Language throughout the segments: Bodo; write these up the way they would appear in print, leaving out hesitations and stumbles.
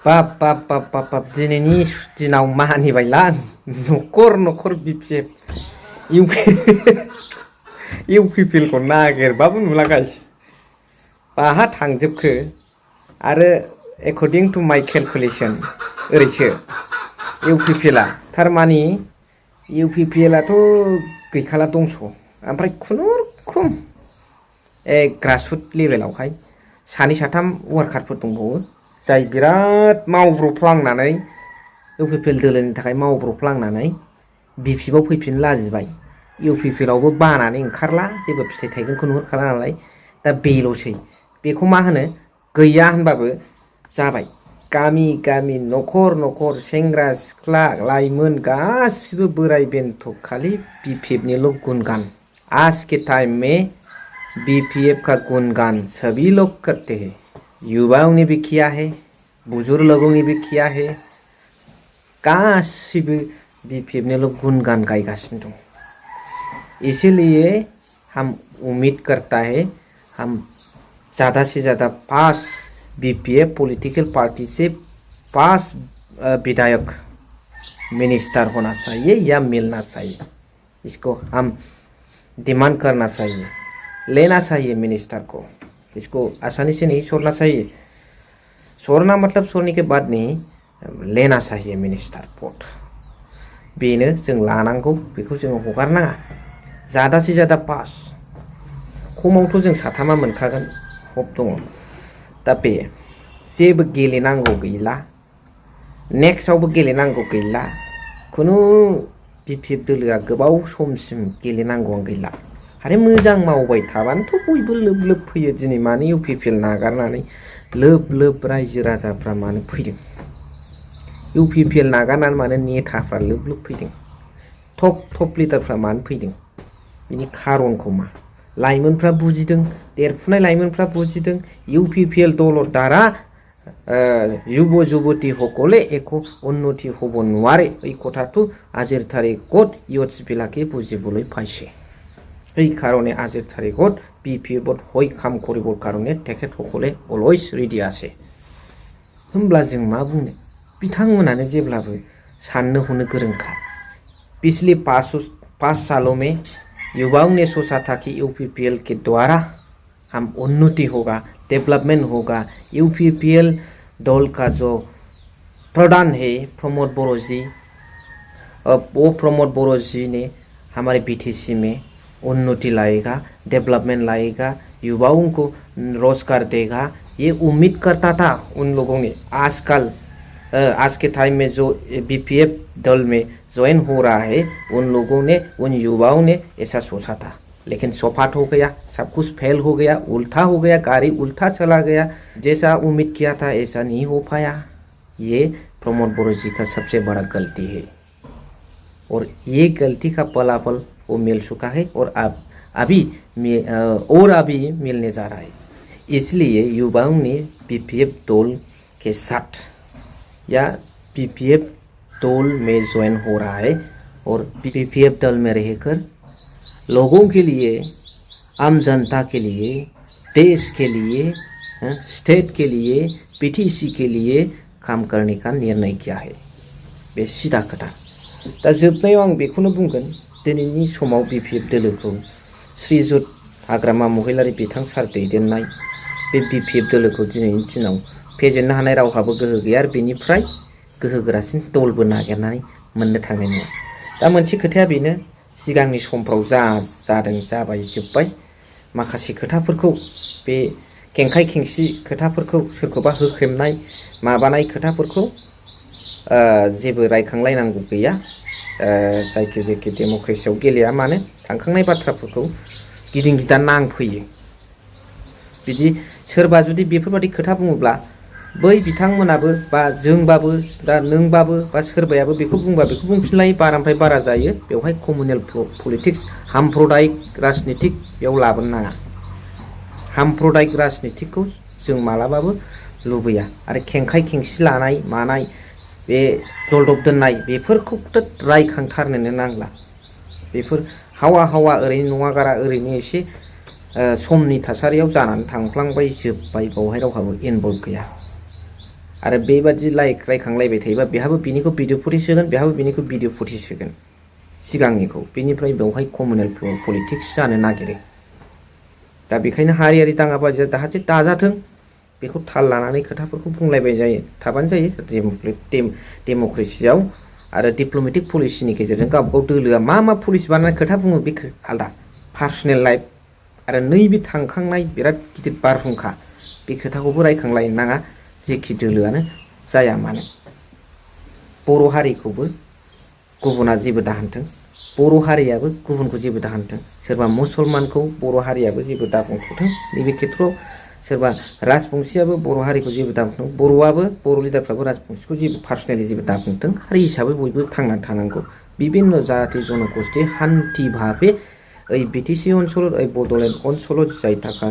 बाब दिनैनि दिनाव मानिबायला आं न'खर बिपिएफ इउपिपिएलखौ नागिरबाबो नुला गाइस बाहा थांजोबखो आरो एकर्डिं टु माइ केलकुलेसन ओरैसो इउपिपिएलआ थारमानि इउपिपिएलआथ' गैखाला दंस' ओमफ्राय खुनुरुखुम ग्रासरुट लेभेलावहाय सानै साथाम वार्कारफोर दंबावो जाय बिराद मावब्रफ्लांनानै इउपिपिएल दोलोनि थाखाय मावब्रफ्लांनानै बिपिएफआव फैफिननो लाजिबाय इउपिपिएलआवबो बानानै ओंखारला जेबो फिथाइ थायगोनखौ नुहुरखाला नालाय दा बेल'सै बेखौ मा होनो गैया होनबाबो जाबाय गामि गामि न'खर सेंग्रा सिख्ला लाइमोन गासिबो बोराय बेन्थ' खालि बिपिएफनिल' गुनगान आज के टाइम में बीपीएफ का गुणगान सभी लोग करते हैं युवाओं ने भी किया है बुजुर्ग लोगों ने भी किया है गासिबो बीपीएफनिल' गुणगान गायगासिनो दं इसीलिए हम उम्मीद करता है हम ज़्यादा से ज़्यादा 5 बीपीएफ पॉलिटिकल पार्टी से 5 विधायक मिनिस्टर होना चाहिए या मिलना चाहिए इसको हम डिमांड करना चाहिए लेना चाहिए मिनिस्टर को इसको आसानी से नहीं छोड़ना चाहिए छोड़ना मतलब छोड़ने के बाद नहीं लेना चाहिए मिनिस्टर पोस्ट बेनो जों लानांगौ बेखौ जों हगारनाङा ज़्यादा से ज़्यादा 5 खमावथ' जों साथामा मोनखागोन हप दङ दा बे जेबो गेलेनांगौ गैला नेक्स्टआवबो गेलेनांगौ गैला खुनु बिपिएफ दोलोआ गोबाव समसिम गेलेनांगौआनो गैला आरो मोजां मावबाय थाबानोथ' बयबो लोब फैयो दिनै मानो इउपिपिएल नागारनानै लोब रायजो राजाफ्रा मानो फैदों इउपिपिएल नागारनानै मानो नेताफ्रा लोब फैदों टप लिडारफ्रा मानो फैदों बिनि खारनखौ मा लाइमोनफ्रा बुजिदों देरफुनाय लाइमोनफ्रा बुजिदों ইউপিপিএল দলৰ দ্বাৰা যুৱ যুৱতীসকলে একো উন্নতি হ'ব নোৱাৰে এই কথাটো আজিৰ তাৰিখত ইউথছবিলাকে বুজিবলৈ পাইছে এই কাৰণে আজিৰ তাৰিখত বিপিএফত হৈ কাম কৰিবৰ কাৰণে তেখেতসকলে অলৱেজ रेडि আছে होमब्ला जों मा बुंनो बिथांमोनानो जेब्लाबो साननो हनो गोरोंखा पिछले 5 सालों में युवाओं ने सोचा था कि यूपीपीएल के द्वारा हम उन्नति होगा डेवलपमेंट होगा यूपीपीएल दल का जो प्रधान है प्रमोद बड़ो जी वो प्रमोद बड़ो जी ने हमारे बीटीसी में उन्नति लाएगा डेवलपमेंट लाएगा युवाओं को रोजगार देगा ये उम्मीद करता था उन लोगों ने आजकल आज के टाइम में जो बीपीएफ दल में ज्वाइन हो रहा है उन लोगों ने उन युवाओं ने ऐसा सोचा था लेकिन सपाट हो गया सब कुछ फेल हो गया उल्टा हो गया गाड़ी उल्टा चला गया जैसा उम्मीद किया था ऐसा नहीं हो पाया ये प्रमोद बड़ो जी का सबसे बड़ा गलती है और ये गलती का फलाफल वो मिल चुका है और अभी मिलने जा रहा है इसलिए युवाओं ने बीपीएफ दल के साथ या बीपीएफ दल में ज्वाइन हो रहा है और बीपीएफ दल में रहकर लोगों के लिए आम जनता के लिए देश के लिए स्टेट के लिए पीटीसी के लिए काम करने का निर्णय किया है बे सिदा खोथा दा जोबनायाव आं बेखौनो बुंगोन दिनैनि समाव बीपीएफ दोलोखौ श्रीजुत हाग्रामा महिलारि बिथां सार दैदेननाय बे बीपीएफ दोलोखौ दिनैनि दिनाव फेजेननो हानाय रावहाबो गोहो गैया आरो बेनिफ्राय गोहोगोरासिन दलबो नागिरनानै मोननो थांनाय नङा दा मोनसे खोथाया बेनो सिगांनि समफ्राव जादों जाबाय जोब्बाय माखासे खोथाफोरखौ बे खेंखाय खेंसि खोथाफोरखौ सोरखौबा होख्रेमनाय माबानाय खोथाफोरखौ जेबो रायखांलायनांगौ गैया जायखि डेम'क्रेसियाव गेलेया मानो थांखांनाय बाथ्राफोरखौ गिदिं गिदा नांफैयो बिदि सोरबा जुदि बेफोरबायदि खोथा बुङोब्ला बै बिथांमोनाबो बा जोंबाबो दा नोंबाबो बा सोरबायाबो बेखौ बुंबा बेखौ बुंफिनलायो बारानिफ्राय बारा जायो बेवहाय कम्युनेल पलिटिक्स साम्प्रदायिक राजनितिक बेयाव लाबोनो नाङा साम्प्रदायिक राजनितिकखौ जों मालाबाबो लुबैया आरो खेंखाय खेंसि लानाय मानाय बे जलदब दोननाय बेफोरखौथ' रायखांथारनोनो नांला बेफोर हावा ओरैनो नङा गारा ओरैनो एसे समनि थासारियाव जानानै थांफ्लांबाय जोब्बाय बावहाय रावहाबो इनभल्भ गैया आरो बेबादि रायखांलायबाय थायोबा बेहाबो बिनिखौ भिडिअ फुटेज होगोन, बेहाबो बिनिखौ भिडिअ फुटेज होगोन सिगांनिखौ। बेनिफ्राय बेवहाय कमिउनेल पलिटिक्स जानो नागिरो। दा बेखायनो हारियारि दाङाबाजिया जाहाथे दाजाथों बेखौ थाल लानानै खोथाफोरखौ बुंलायबाय थाबानो जायो डेम'क्रेसियाव। आरो डिप्ल'मेटिक पलिसिनि गेजेरजों गावबागाव दोलोआ मा पलिसि बानायनानै खोथा बुङो बे आलदा। पार्सनेल लाइफ आरो नैबे थांखांनाय बिराद गिदिर बारहुंखा बे खोथाखौबो रायखांलायनो नाङा जेखि दोलोआनो जाया मानो। बर' हारिखौबो गुबुना जेबो दाहोनथों, बर' हारियाबो गुबुनखौ जेबो दाहोनथों, सोरबा मुसलमानखौ बर' हारियाबो जेबो दाबुंथों नैबे खेथ्रआव, सोरबा राजबंसियाबो बर' हारिखौ जेबो दाबुंथों, बर'आबो बर' लिडारफ्राबो राजबंसिखौ जेबो पार्सनेलि जेबो दाबुंथों। हारि हिसाबै बयबो थांनानै थानांगौ। বিভিন্ন জাতি জনগোষ্ঠী শান্তিভাৱে এই বিটিসি অঞ্চলত, এই বড়োলেণ্ড অঞ্চলত যাই থাকা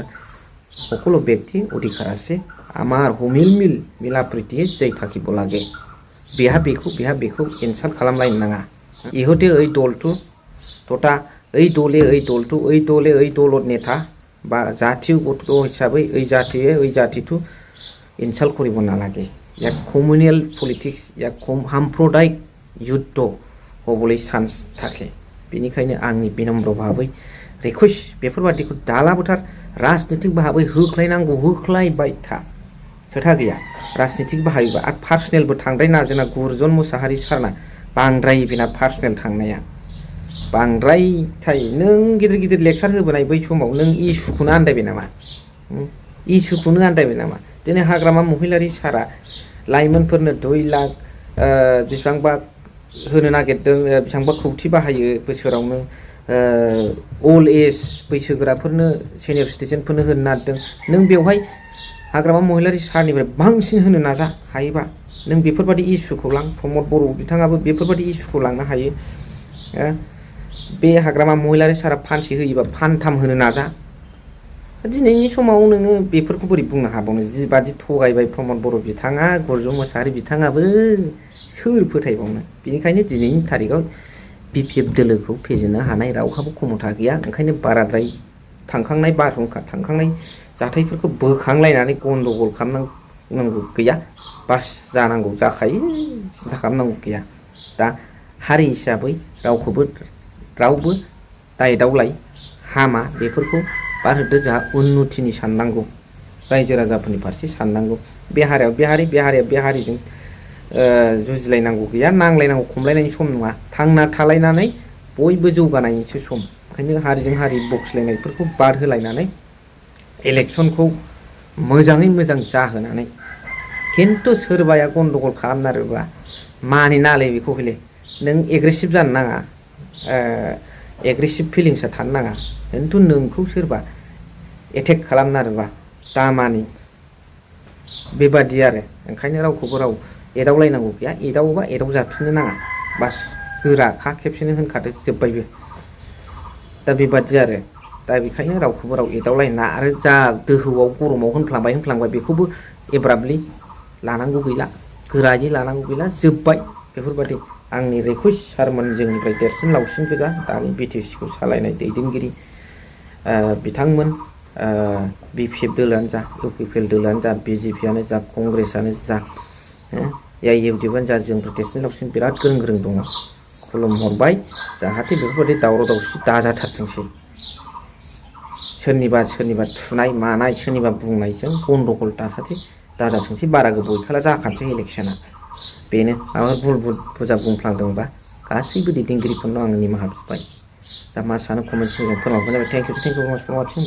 সকলো ব্যক্তি অধিকাৰ আছে। আমাৰ মিল মিলা প্ৰীতিয়ে যাই থাকিব লাগে। बेहा बेखौ इनसाल्ट खालामलायनो नाङा। इहुते ओइ दलटु तथा ओइ दले ओइ दलत नेता बा जातीय गत हिसाबै ओइ जातिटु इनसाल्ट करिब नालागे। ইয়াত कमिउनेल पलिटिक्स ইয়াত साम्प्रदायिक युद्ध हबलै चान्स थाके। बेनिखायनो आंनि विनम्र भाबै रिक्वेस्ट बेफोरबादिखौ दालाबोथार। राजनीतिक भाबै होख्लायबाय था, खोथा गैया। राजनीतिक बाहायोबा आरो पार्सनेलबो थांद्रायना जोंना गुरजन मुसाहारि सारना बांद्राय बेना पार्सनेल थांनाया बांद्रायथाय। नों गिदिर लेक्सार होबोनाय बै समाव नों इसुखौनो आन्दायबाय नामा? इसुखौनो आन्दायबाय नामा? दिनै हाग्रामा महिलारि सारा लाइमोनफोरनो 2 लाख बेसेबांबा होनो नागिरदों, बेसेबांबा खौथि बाहायो बोसोरावनो, अल्ड एज बैसोगोराफोरनो सिनियर सिटिजेनफोरनो होनो नागिरदों। नों बेवहाय हाग्रामा महिलारि सारनिफ्राय बांसिन होनो नाजा हायोबा। नों बेफोरबादि इस्युखौ लां। प्रमद बर' बिथाङाबो बेफोरबादि इस्युखौ लांनो हायो। बे हाग्रामा महिलारि सारा फानसे होयोबा फानथाम होनो नाजा। दिनैनि समाव नोङो बेफोरखौ बोरै बुंनो हाबावनो? जिबादि थगायबाय प्रमद बर' बिथाङा, गुरजन मुसाहारि बिथाङाबो सोर फोथायबावनो? बेनिखायनो दिनैनि थारिखआव बिपिएफ दोलोखौ फेजेननो हानाय रावहाबो क्षमता गैया। ओंखायनो बाराद्राय थांखांनाय बारहुंखा, थांखांनाय जाथायफोरखौ बोखांलायनानै गन्दगल खालामनांगौ गैया। बास जानांगौ जाखायो, सिन्था खालामनांगौ गैया। दा हारि हिसाबै रावबो दाय-दावलाय हामा बेफोरखौ बारहोदो। जोंहा उन्नतिनि साननांगौ, रायजो राजाफोरनि फारसे साननांगौ। बे हारिया बे हारिजों जुजिलायनांगौ गैया, नांलायनांगौ खमलायनायनि सम नङा। थांना थालायनानै बयबो जौगानायनिसो सम। ओंखायनो हारिजों हारि बखिलायनायफोरखौ बाद होलायनानै इलेक्सनखौ मोजाङै मोजां जाहोनानै, खिन्थु सोरबाया गन्दगल खालामनारोबा मानिनाङालै बेखौ हले। नों एग्रेसिभ जानो नाङा, एग्रेसिभ फिलिंसा थानो नाङा। खिन्थु नोंखौ सोरबा एटेक खालामनारोबा दामानि बेबादि आरो। ओंखायनो रावखौबो राव एदावलायनांगौ गैया। एदावोबा एदावजाफिननो नाङा। बास गोराखा खेबसेनो होनखादो जोब्बायबो। दा बेबादि आरो। दा बेखायनो रावखौबो राव एदावलायना आरो जा दोहौआव गरमाव होनफ्लांबाय बेखौबो एब्राबलि लानांगौ गैला, गोरायै लानांगौ गैला, जोब्बाय। बेफोरबादि आंनि रिक्वेस्ट सारमोन, जोंनिफ्राय देरसिन लावसिन गोजा दानि बिटिसिखौ सालायनाय दैदेनगिरि बिथांमोन, बिपिएफ दोलोआनो जा, इउपिपिएल दोलोआनो जा, बिजेपिआनो जा, कंग्रेसआनो जा, एआइइउडिएफआनो जा, जोंनिफ्राय देरसिन लावसिन बिराद गोरों दङ। खुलुमहरबाय जाहाथे बेफोरबादि दावराव दावसि दाजाथारथोंसै। सोरनिबा थुनाय मानाय, सोरनिबा बुंनायजों गन्दगल दाजाथोंसै। बारा गोबाव गैखाला जाखानोसै इलेक्सना। बेनो माबा भुल बुजा बुंफ्लांदोंबा गासैबो दैदेनगिरिफोरनाव आङो निमाहा बिबाय। दा मा सानो कमेन्ट सेक्सनाव फोरमायबानो जाबाय। Thank you for वाचिं।